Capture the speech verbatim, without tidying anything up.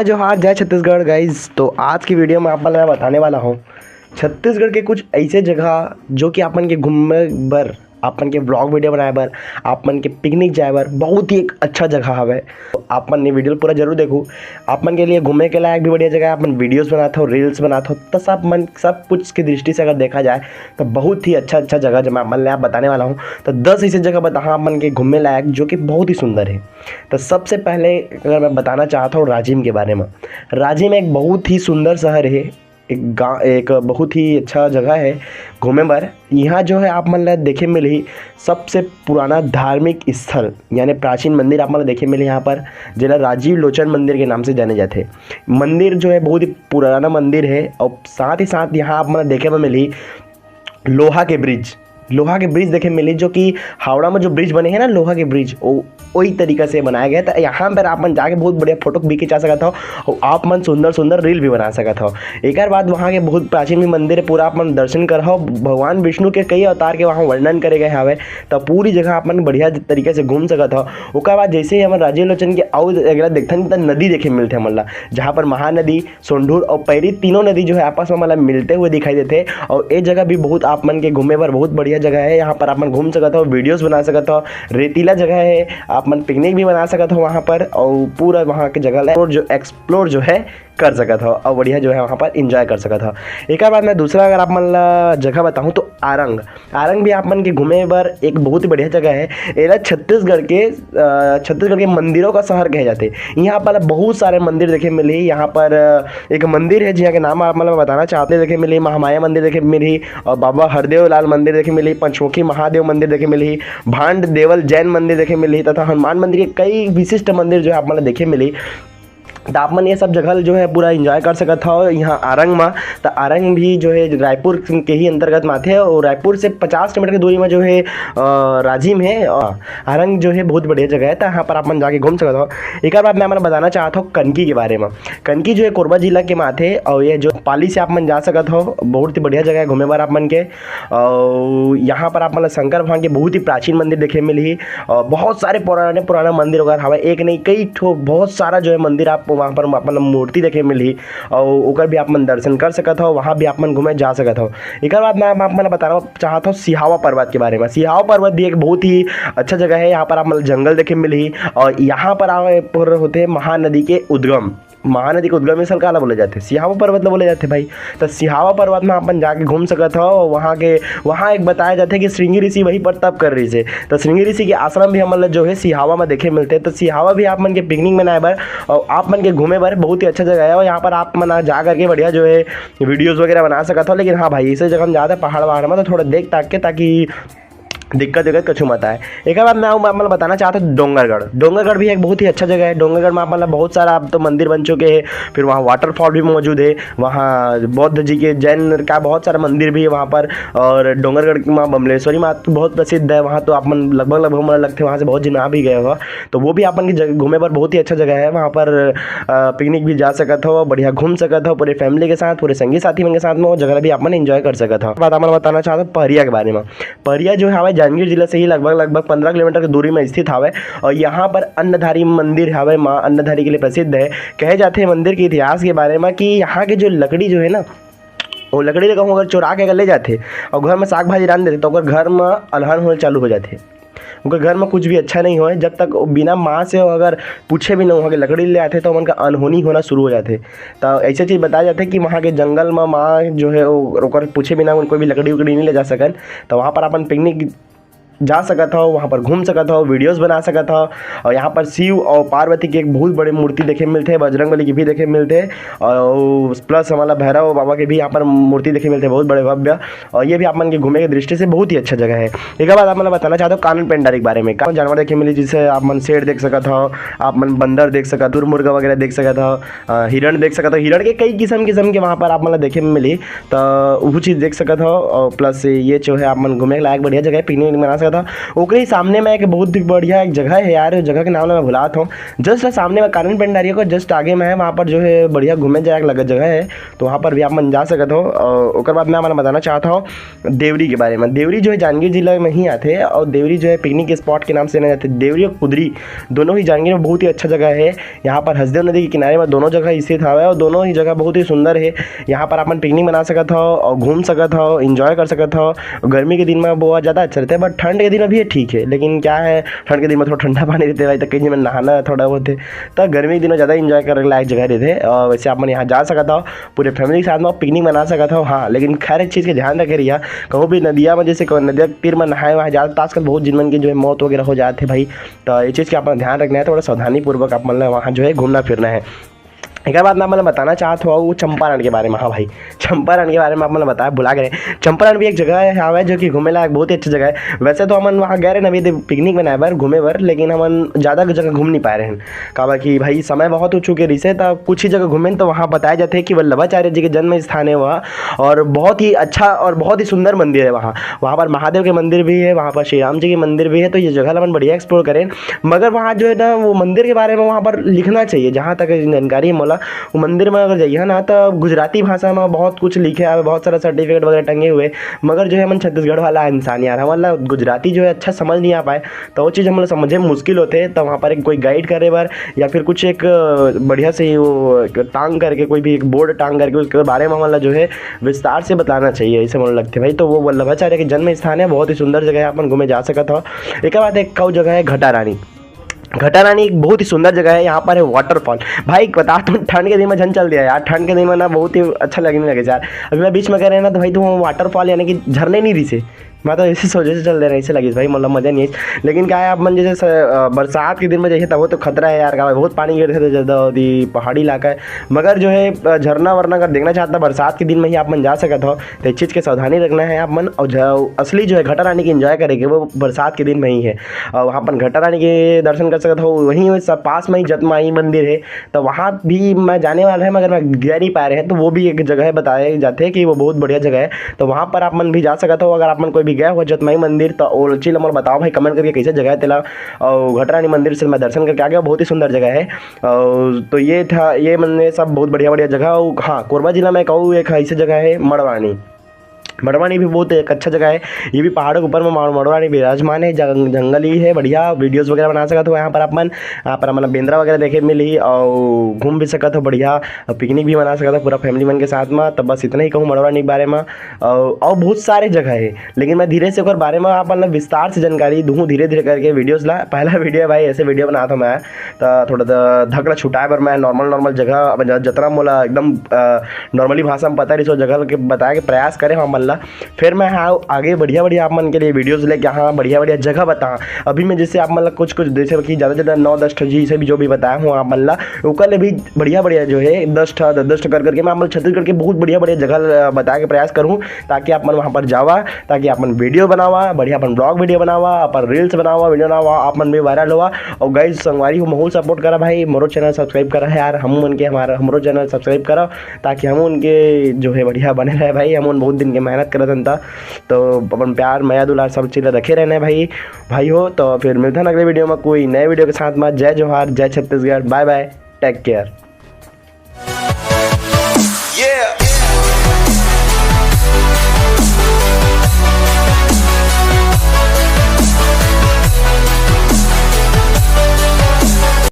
जोहार, जय छत्तीसगढ़ गाइज। तो आज की वीडियो में आप मन ला मैं बताने वाला हूँ छत्तीसगढ़ के कुछ ऐसे जगह जो कि आप मन के घूमे बर, आप मन के ब्लॉग वीडियो बनाए बर, आप मन के पिकनिक जाए बर बहुत ही एक अच्छा जगह हवे। तो आप मन ये वीडियो पूरा जरूर देखो। आप मन के लिए घूमे के लायक भी बढ़िया जगह है, आप मन वीडियोस बनात हो, रील्स बनात हो, तो सब मन सब कुछ की दृष्टि से अगर देखा जाए तो बहुत ही अच्छा अच्छा जगह जो मैं आप मन ला बताने वाला हूँ। तो दस ऐसे जगह बताहा आप मन के घूमे लायक जो कि बहुत ही सुंदर है। तो सबसे पहले अगर मैं बताना चाहता हूँ राजिम के बारे में। राजिम एक बहुत ही सुंदर शहर है, एक गाँव, एक बहुत ही अच्छा जगह है घूमे बर। यहाँ जो है आप मन ला देखे मिलही सबसे पुराना धार्मिक स्थल यानी प्राचीन मंदिर आप मन ला देखे मिलही यहाँ पर, जेला राजीव लोचन मंदिर के नाम से जाने जाथे। मंदिर जो है बहुत ही पुराना मंदिर है और साथ ही साथ यहाँ आप मन ला देखे बर मिलही लोहा के ब्रिज। लोहा के ब्रिज देखे मिलही जो कि हावड़ा में जो ब्रिज बने है ना लोहा के ब्रिज, वो वही तरीका से बनाया गया है। तो यहाँ पर आप मन जाके बहुत बढ़िया फोटो भी खिंचा सकत हो और आप मन सुंदर सुंदर रील भी बना सकत हो। एकर बाद वहाँ के बहुत प्राचीन भी मंदिर है, पूरा आप मन दर्शन करहो। भगवान विष्णु के कई अवतार के वहाँ वर्णन करे गए हवे, तो पूरी जगह आप मन बढ़िया तरीके से घूम सकत हो। ओकर बाद जैसे ही हमन राजीव लोचन के अउ अगला देखथन त नदी देखे मिलथे हमन ला, जहाँ पर महानदी, सोंढूर और पैरी तीनों नदी जो है आपस में मतलब मिलते हुए दिखाई देते। और ये जगह भी बहुत आप मन के घूमे बर बहुत बढ़िया जगह है। यहाँ पर आप मन घूम सकत हो, वीडियोस बना सकत हो, रेतीला जगह है, आप मन पिकनिक भी बना सकत हो वहाँ पर। और पूरा वहाँ के जगह ला जो एक्सप्लोर जो है कर सकत हो और बढ़िया जो है वहाँ पर इंजॉय कर सकत हो। एक बाद मैं दूसरा अगर आप मन ला जगह बताऊँ तो आरंग। आरंग भी आप मन के घूमे बर एक बहुत ही बढ़िया जगह है। एला छत्तीसगढ़ के अ, छत्तीसगढ़ के मंदिरों का शहर कहे जाते। यहाँ पर बहुत सारे मंदिर देखे मिलही। यहाँ पर अ, एक मंदिर है जिहाँ के नाम आप मतलब बताना चाहते देखे मिलही, महामाया मंदिर देखे मिलही और बाबा हरदेव लाल मंदिर देखे मिलही, पंचमुखी महादेव मंदिर देखे मिलही, भांड देवल जैन मंदिर देखे मिलही तथा हनुमान मंदिर के कई विशिष्ट मंदिर जो है आप मतलब देखे मिलही। तो आप मन ये सब जगह जो है पूरा एंजॉय कर सकत हो यहाँ आरंग में। तो आरंग भी जो है रायपुर के ही अंतर्गत में आथे और रायपुर से पचास किलोमीटर की दूरी में जो है अ, राजिम है। अ, आरंग जो है बहुत बढ़िया जगह है, तो यहाँ पर आप मन जाके घूम सकत हो। एक बार मैं आप मन बताना चाहत हूँ कनकी के बारे में। कनकी जो है कोरबा जिला के में आथे और ये जो पाली से आप मन जा सकत हो, बहुत ही बढ़िया जगह है घूमे बर आप मन के। और यहाँ पर आप मन ला शंकर भगवान के बहुत ही प्राचीन मंदिर देखे मिलही और बहुत सारे पुराने पुराना मंदिर वगैरह हवे, एक नहीं कई ठो बहुत सारा जो है मंदिर आप वहाँ पर आप मन ला मूर्ति देखे मिलही और ओकर भी आप मन दर्शन कर सकत हो, वहाँ भी आप मन घूमे जा सकत हो। एक बाद मैं आप मन ला बताना चाहत हूँ सिहावा पर्वत के बारे में। सिहावा पर्वत भी एक बहुत ही अच्छा जगह है, यहाँ पर आप मन ला जंगल देखे मिलही और यहाँ पर आए पर होते हैं महानदी के उद्गम। महानदी के उद्गम स्थल काला बोले जाथे? सिहावा पर्वत ला बोले जाथे भाई। तो सिहावा पर्वत में अपन जाके घूम सकत हो। वहाँ के, वहाँ एक बताया जाथे कि श्रृंगी ऋषि वहीं पर तप कर रहिस हे। तो श्रृंगी ऋषि के आश्रम भी हमन ला जो है सिहावा में देखे मिलथे। तो सिहावा भी आप मन के पिकनिक मनाए बर और आप मन के घूमे बर बहुत ही अच्छा जगह है। और यहाँ पर आप मन जा करके बढ़िया जो है वीडियोज़ वगैरह बना सकत हो। लेकिन हाँ भाई, ऐसे जगह में जादा पहाड़ वहाड़ में तो थोड़ा देख ताक के, ताकि दिक्कत विक्कत कछु मत आए। एक बार मैं आप मन ला बताना चाहत हूँ डोंगरगढ़। डोंगरगढ़ भी एक बहुत ही अच्छा जगह है। डोंगरगढ़ में आप मन ला बहुत सारा अब तो मंदिर बन चुके हैं, फिर वहाँ वाटरफॉल भी मौजूद है, वहाँ बौद्ध जी के, जैन का बहुत सारा मंदिर भी है वहाँ पर। और डोंगरगढ़ की माँ बमलेश्वरी माँ तो बहुत प्रसिद्ध है, वहाँ तो आप मन लगभग लगभग मन लगथे वहाँ से बहुत झन आ भी गए हो। तो वो भी आप मन की जगह घूमे बर बहुत ही अच्छा जगह है। वहाँ पर अ, पिकनिक भी जा सकत हो, बढ़िया घूम सकत हो पूरे फैमिली के साथ, पूरे संगी साथी मन के साथ में, वो जगह भी आप मन एंजॉय कर सकत हो। बात आप मन ला बताना चाहत हूँ पहरिया के बारे में। पहरिया जो हवे जांजगीर जिला से ही लगभग, लगभग पन्द्रह किलोमीटर की दूरी में स्थित हवे और यहाँ पर अन्नधारी मंदिर हवे, माँ अन्नधारी के लिए प्रसिद्ध है। कहे जाथे मंदिर के इतिहास के बारे में कि यहाँ के जो लकड़ी जो है ना, वो लकड़ी ला कहूँ अगर चुरा के अगर ले जाथे और घर में साग भाजी रांध देथे, तो ओकर घर में अलहन होना चालू हो जाथे। ओकर घर में कुछ भी अच्छा नहीं होए, जब तक वो बिना माँ से अगर पूछे भी नहीं हो के लकड़ी ले आथे, तो ओमन का अनहोनी होना शुरू हो जाथे। तो ऐसे चीज़ बताया जाथे कि वहाँ के जंगल में माँ जो है, वो ओकर पूछे बिना कोई भी लकड़ी उकड़ी नहीं ले जा सकन। तो वहाँ पर अपन पिकनिक जा सकत हो, वहाँ पर घूम सकत हो, वीडियोज़ बना सकत हो। और यहाँ पर शिव और पार्वती के एक बहुत बड़े मूर्ति देखे मिलथे, बजरंग बली के भी देखे मिलथे, और प्लस हमन ला भैरव बाबा के भी यहाँ पर मूर्ति देखे मिलथे, बहुत बड़े भव्य। और ये भी आप मन के घूमे के दृष्टि से बहुत ही अच्छा जगह है। एक बात आप मन ला बताना चाहत हूँ कानन पेंडारी के बारे में। कानन जानवर देखे मिली, जैसे आप मन शेर देख सकत हो, आप मन बंदर देख सकत हो, मुर्गा वगैरह देख सकत हो, अ, हिरण देख सकत हो। हिरण के कई किस्म किस्म के वहाँ पर आप मन ला देखे में मिली, तो वो चीज़ देख सकत हो। और प्लस ये जो है आप मन घूमे के लायक बढ़िया जगह है, पिकनिक मना सकत हो। था। ओकरे ही सामने में एक बहुत ही बढ़िया एक जगह है यार, जगह के नाम ला मैं भुलात हूँ। जस्ट सामने में कानन पेंडारी को जस्ट आगे में है, वहाँ पर जो है बढ़िया घूमे जाए लगा जगह है, तो वहाँ पर भी आप मन जा सकत हो। और ओकर बाद मैं आप मन बताना चाहता हूँ देवरी के बारे में। देवरी जो है जांजगीर जिला में ही आते हैं और देवरी जो है पिकनिक स्पॉट के नाम से जाना जाते हैं। देवरी और कुदरी दोनों ही जांजगीर में बहुत ही अच्छा जगह है। यहाँ पर हसदेव नदी के किनारे में दोनों जगह स्थित हवे और दोनों ही जगह बहुत ही सुंदर है। यहाँ पर अपन पिकनिक मना सकत हो और घूम सकत हो, एंजॉय कर सकत हो। गर्मी के दिन में बहुत ज़्यादा अच्छा रहता है, बट ठंड के दिन में भी ये ठीक है। लेकिन क्या है, ठंड के दिन में थोड़ा ठंडा पानी रहते भाई, तो कहीं में नहाना थोड़ा बहुत है, तो गर्मी के दिन में ज़्यादा एंजॉय करने लायक जगह रहते। और वैसे आप मन यहाँ जा सकत हो, पूरे फैमिली के साथ में पिकनिक मना सकत हो। हाँ, लेकिन खैर एक चीज़ के ध्यान रखे रहिए, कहूँ भी नदिया में, जैसे कहूँ नदिया के तीर में नहाए, वहाँ ज़्यादा आजकल बहुत जिन मन की जो है मौत वगैरह हो जाते भाई, तो ये चीज़ के अपन ध्यान रखना है, थोड़ा सावधानीपूर्वक आप मन ला वहाँ जो है घूमना फिरना है। एक बात मैं आप मन ला बताना चाहत हूँ वो चंपारण के बारे में। हाँ भाई, चंपारण के बारे में आप मन ला बताया भुला गए। चंपारण भी एक जगह है, हाँ भाई, जो कि घूमे लायक बहुत ही अच्छी जगह है। वैसे तो हमन वहाँ गए रहे ना अभी पिकनिक मनाए बर, घूमे बर, लेकिन हमन ज़्यादा जगह घूम नहीं पाए रहे, काबर कि भाई समय बहुत हो चुके रहिसे, तो कुछ ही जगह घूमे। तो वहाँ बताया जाते हैं कि वल्लभाचार्य जी के जन्म स्थान है वहाँ, और बहुत ही अच्छा और बहुत ही सुंदर मंदिर है वहाँ। वहाँ पर महादेव के मंदिर भी है, वहाँ पर श्री राम जी के मंदिर भी है, तो ये जगह ला अपन बढ़िया एक्सप्लोर करें। मगर वहाँ जो है ना, वो मंदिर के बारे में वहाँ पर लिखना चाहिए, जहाँ तक जानकारी है मोला, वो मंदिर में अगर जाइए ना, तो गुजराती भाषा में बहुत कुछ लिखे है, बहुत सारा सर्टिफिकेट वगैरह टंगे हुए। मगर जो है, हमन छत्तीसगढ़ वाला इंसान यार, हमन ला गुजराती जो है अच्छा समझ नहीं आ पाए, तो वो चीज़ हमन ला समझे में मुश्किल होते। तो वहाँ पर एक कोई गाइड करे बर या फिर कुछ एक, अ, बढ़िया से वो एक टांग करके, कोई भी एक बोर्ड टांग करके उसके बारे में हमन ला जो है विस्तार से बताना चाहिए, ऐसे मोला लगते भाई। तो वो वल्लभाचार्य के जन्म स्थान है, बहुत ही सुंदर जगह है, अपन घूमे जा सकत हो। एक बात, एक अउ जगह है घटारानी। घटारानी एक बहुत ही सुंदर जगह है। यहाँ पर है वाटरफॉल। भाई, एक बता तुम, ठंड के दिन में झन चल दिया यार, ठंड के दिन में ना बहुत ही अच्छा लगने लगे यार। अभी मैं बीच में कह रहे ना, तो भाई तुम वाटरफॉल यानी कि झरने नहीं रिसे, मैं तो ऐसे सोचे से चल दे रहे, ऐसे लगे भाई, मतलब मज़ा नहीं है। लेकिन क्या है, आप मन जैसे स-, अ, बरसात के दिन में जाइए, तब वो तो खतरा है यार, का भाई, बहुत पानी गिरते थे, ज़्यादा होती पहाड़ी इलाका है। मगर जो है, अ, झरना वरना अगर देखना चाहता है बरसात के दिन में ही आप मन जा सकत हो, तो इस चीज़ के सावधानी रखना है आप मन। और जो असली जो है घटारानी की एंजॉय करेंगे, वो बरसात के दिन में ही है। और वहाँ अपन घटारानी के दर्शन कर सकत हो। वहीं सब पास में ही जतमाई मंदिर है, तो वहाँ भी मैं जाने वाला है, मगर मैं गया नहीं पा रहे हैं। तो वो भी एक जगह है, बताए जाते हैं कि वो बहुत बढ़िया जगह है, तो वहाँ पर आप मन भी जा सकत हो। अगर आप मन कोई भी गए हो जतमाई मंदिर, तो वो चीज़ हमको बताओ भाई, कमेंट करके कैसे जगह है तेला। और घटारानी मंदिर से मैं दर्शन करके आ गया, बहुत ही सुंदर जगह है। और तो ये था, ये मन, ये सब बहुत बढ़िया बढ़िया जगह। और हाँ, कोरबा जिला में एक और एक ऐसी जगह है मड़वानी। मड़वानी भी बहुत एक अच्छा जगह है। ये भी पहाड़ों के ऊपर में मड़-, मड़वानी विराजमान है, जंग-, जंगल ही है, बढ़िया वीडियोज़ वगैरह बना सकत हो यहाँ पर आप मन। यहाँ पर आप मन बेंदरा वगैरह देखे मिली और घूम भी सकत हो बढ़िया, और पिकनिक भी मना सकत हो पूरा फैमिली मन के साथ में। तो बस इतना ही कहूँ मड़वानी के बारे में। और, और बहुत सारे जगह है, लेकिन मैं धीरे से ओकर बारे में आप मन ला विस्तार से जानकारी दूँ धीरे धीरे करके वीडियोज़ ला। पहला वीडियो है भाई, ऐसे वीडियो बनात हूँ मैं, तो थोड़ा सा धक ला छुटाए बर मैं नॉर्मल नॉर्मल जगह, अब ज-, जतना मोला एकदम, अ, नॉर्मली भाषा में पता रही, सो जगह के बताए के प्रयास करे हूँ आप मन ला। फिर मैं हाँ आगे बढ़िया बढ़िया आप मन के लिए वीडियोज़ लेके हाँ बढ़िया बढ़िया जगह बताऊँ। अभी मैं जैसे आप मन ला कुछ कुछ जैसे कि ज़्यादा से ज़्यादा नौ दस ठो जी से भी जो भी बताया हूँ आप मन ला, ओकर ले भी बढ़िया बढ़िया जो है दस ठो दस दस ठो कर करके मैं आप मन ला छत्तीसगढ़ के बहुत बढ़िया बढ़िया जगह ल-, बताए के प्रयास करूँ, ताकि आप मन वहाँ पर जावा, ताकि अपन वीडियो बनावा, बढ़िया अपन ब्लॉग वीडियो बनावा, अपन रील्स बनावा, वीडियो बनावा, आप मन भी वायरल होवा। और गाइस, संगवारी हो, महू सपोर्ट करा भाई, मोरो चैनल सब्सक्राइब करा है यार, हम मन के, हमारा, हमरो चैनल सब्सक्राइब करा, ताकि हम उनके जो है बढ़िया बने रहे भाई, हम उन बहुत दिन के मेहनत करत हन ता। तो अपन प्यार, मया, दुलार सब चीज़ रखे रहना है भाई, भाई हो। तो फिर मिलता है अगले वीडियो में कोई नए वीडियो के साथ में। जय जोहार, जय छत्तीसगढ़, बाय बाय, टेक केयर।